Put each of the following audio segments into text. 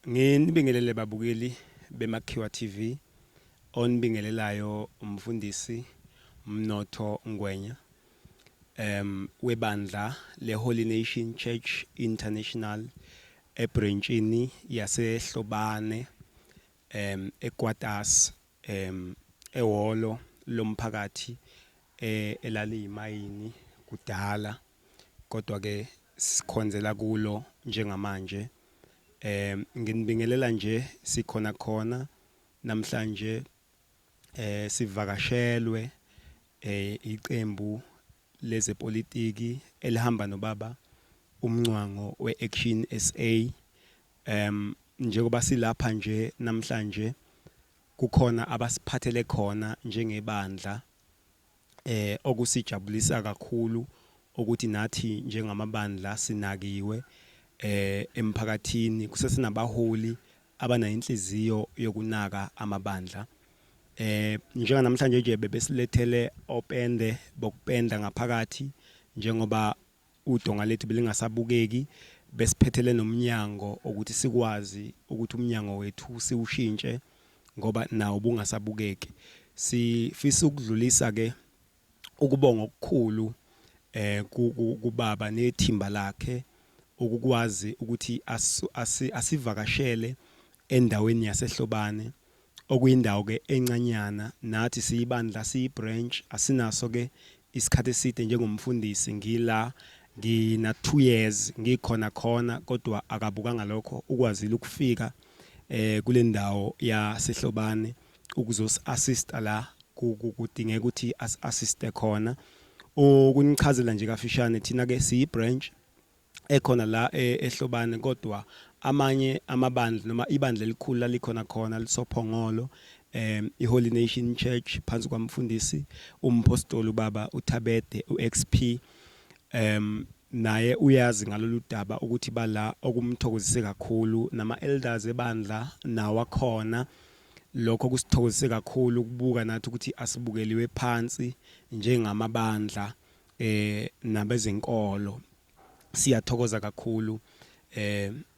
Nginibingelele babukeli beMakhiwa TV onibingelelayo umfundisi Mnotho Ngwenya webandla leHoly Nation Church International ebrentshini yaseHlobane eQuarters ehholo lomphakathi elaliyimayini kudala kodwa ke sikhonzela kulo njengamanje. Nginibingelela nje sikhona khona namhlanje sivakashelwe iqembu lezepolitiki elihamba nobaba uMncwango we-Action SA. Njengoba silapha nje namhlanje kukhona abasiphathele khona njengebandla okusijabulisa kakhulu ukuthi nathi njengamabandla sinakiwe emphakathini kusesenabaholi abanayo inhliziyo yokunaka amabandla. Njenganamhlanje nje bebesilethele opende bokupenda ngaphakathi njengoba udonga lethu belingasabukeki, besiphethele nomnyango ukuthi sikwazi ukuthi umnyango wethu siwushintshe ngoba nawo bungasabukeki. Sifisa ukudlulisa ke ukubonga okukhulu kubaba nethimba lakhe ukukwazi ukuthi asivakashele endaweni yaseHlobane okuyindawo ke encanyana. Nathi siyibandla, siyi-branch, asinaso ke isikhathi eside. Njengomfundisi ngila ngina 2 years ngikhona khona, kodwa akabukanga lokho, ukwazile ukufika kule ndawo yaseHlobane ukuzosi-assista la kudingeka ukuthi asi-assiste khona. Ukunichazela nje kafishane, thina ke siyi-branch ekhona la eHlobane, kodwa amanye amabandla noma ibandla elikhulu lalikhona khona lisoPhongolo, iHoly Nation Church phansi kwamfundisi umpostoli ubaba uThabede uXP. Naye uyazi ngalolu daba ukuthi bala okumthokozise kakhulu nama elders ebandla nawo akhona. Lokho kusithokozise kakhulu ukubuka nathi ukuthi asibukeliwe phansi njengamabandla nabezenkolo. Siyathokoza kakhulu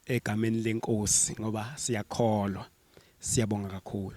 egameni leNkosi ngoba siyakholwa. Siyabonga kakhulu.